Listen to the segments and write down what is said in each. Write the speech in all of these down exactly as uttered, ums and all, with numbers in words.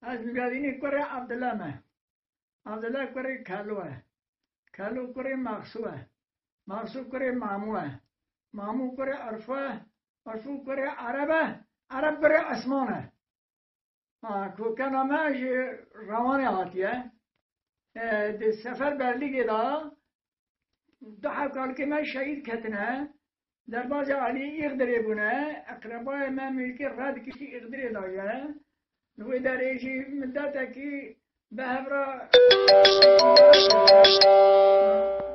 Ez Nûredînê kurê Evdila me. Evdila kurê Kelo e. Kelo kurê Mexsû e. Mexsû kurê Mamû e. Mamû kurê Erfû e. Erfû kurê Ereb e. Ereb kurê Esman e. Ha, kokena me ji Rewanê hatiye. E, di Seferberlîgê de du hevkalkê me şehîd ketine. Derbazê alî Îxdirê bûne. Eqrebayê me mîlkê red kiştî Îxdirê daye. Li wê derê jî midetekî bi hev re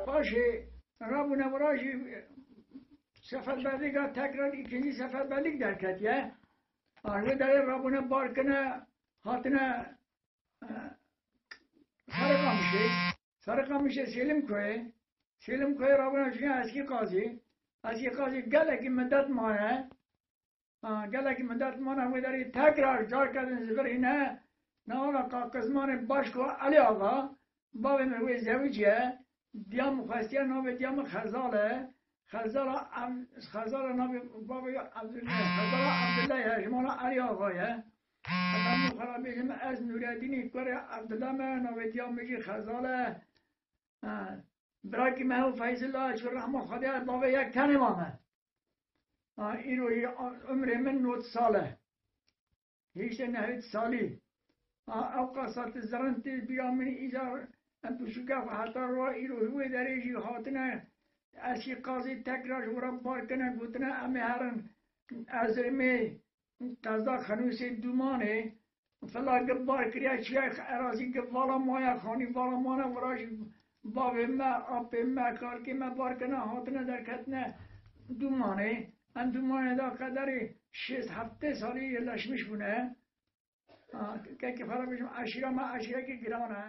paşê rabûne wira jî Seferberlîga tekrar îkincî Seferberlîg derketiye. Arve derê rabûne bar kine, hatine, e, Sarıkamışê. Sarıkamışê Selimkoyê. Selimkoyê rabûne jiyan Eskî Qazî. Eskî Qazî gelekî midet mane. Ha, gelekî midet mane wê derê tekrar carke din zivirîne. Nava qaqizmanê Başko Elî Axa. Bavê min wê zewiciye. Diya min xwestiye, navê diya min Xezal e. Xezala Ev-, Xezala navê bavê Evdila, Xezala Evdila ye, ji mala Elî Axa ye. Hetan min xwe re bêjim, ez Nûredînî kurê Evdila me, navê diya min jî Xezal e. Ha, birakî me ew Feyzullah çû rehma Xwedê, bavê yek tenê ma me. Ha, îro jî umrê min nod sal e. Hiştê nehêt salî. A, ew qasa tu zirintî bîra min îcar em pişûke xwe heta roja îro ji wê derê jî hatine. Eskî Qazî tekrar ji wira bar kine, gotine, em ê herin Erzirmê, qeza Xenûsê Dûmanê. Fela gi bar kiriye, çiye erazî gi vala maya, xanî vala mane, wira jî bavê me, apê me, kalkê me bar kine, hatine derketine Dûmanê. Em Dûmanê de qederê şêst heftê salî yerleşmiş bûne. Ha, kekê xwe re bêjim, eşîra me eşîrekî giran e.